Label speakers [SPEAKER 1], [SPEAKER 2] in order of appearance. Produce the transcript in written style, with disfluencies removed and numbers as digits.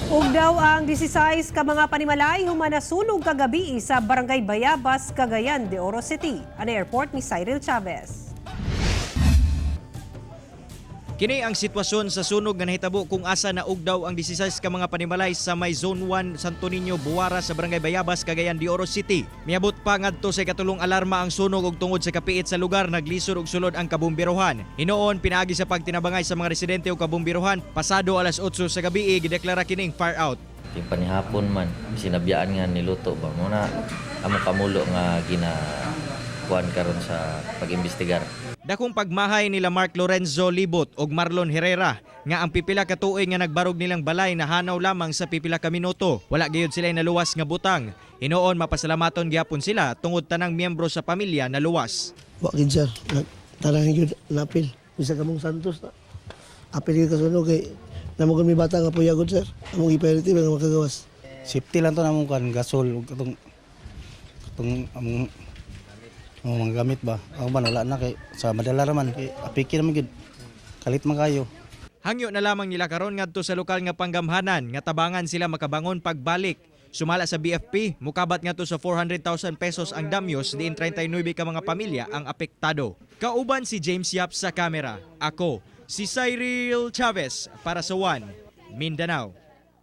[SPEAKER 1] Ugdaw ang 16 ka mga panimalay human nasunog kagabi sa Barangay Bayabas, Cagayan de Oro City. Ang report ni Cyril Chavez.
[SPEAKER 2] Kini ang sitwasyon sa sunog nga nahitabo kung asa na ugdaw ang 16 ka mga panimalay sa may Zone 1, Santo Niño, Buwara sa Barangay Bayabas, Cagayan de Oro City. Miabot pa ngadto sa ikatulong alarma ang sunog ug tungod sa kapiit sa lugar, naglisod og sulod ang kabumbirohan. Hinuon, pinaagi sa pagtinabangay sa mga residente ug kabumbirohan, pasado alas 8 sa gabi gideklara kining fire out.
[SPEAKER 3] Yung panihapon man, sinabiyaan nga niluto ba mo na among kamulo nga gina kuan karon sa pag-imbestigar.
[SPEAKER 2] Dakong pagmahay nila Mark Lorenzo Libot ug Marlon Herrera nga ang pipila ka tuig nga nagbarog nilang balay nahanaw lamang sa pipila ka minuto. Wala gayud sila naluwas nga butang. Hinuon, mapasalamaton gyapon sila tungod tanang miyembro sa pamilya naluwas.
[SPEAKER 4] Wa gid, sir. Tanan gyud napil. Bisa kamong Santos na. Apil gyud kasunog kay namo mi bata nga puyagod, sir. Among i-priority nga makagawas.
[SPEAKER 5] Safety lang to namong kan gasol ug katong among mga gamit ba. Ako man wala na kay sa madala ra man kay apiki naman gyud. Kalit man kayo.
[SPEAKER 2] Hangyo na lamang nila karon ngadto sa lokal nga panggamhanan nga tabangan sila makabangon pagbalik. Sumala sa BFP, mukabat ngadto sa 400,000 pesos ang damyos diin 39 ka mga pamilya ang apektado. Kauban si James Yap sa kamera. Ako, si Cyril Chavez para sa One Mindanao.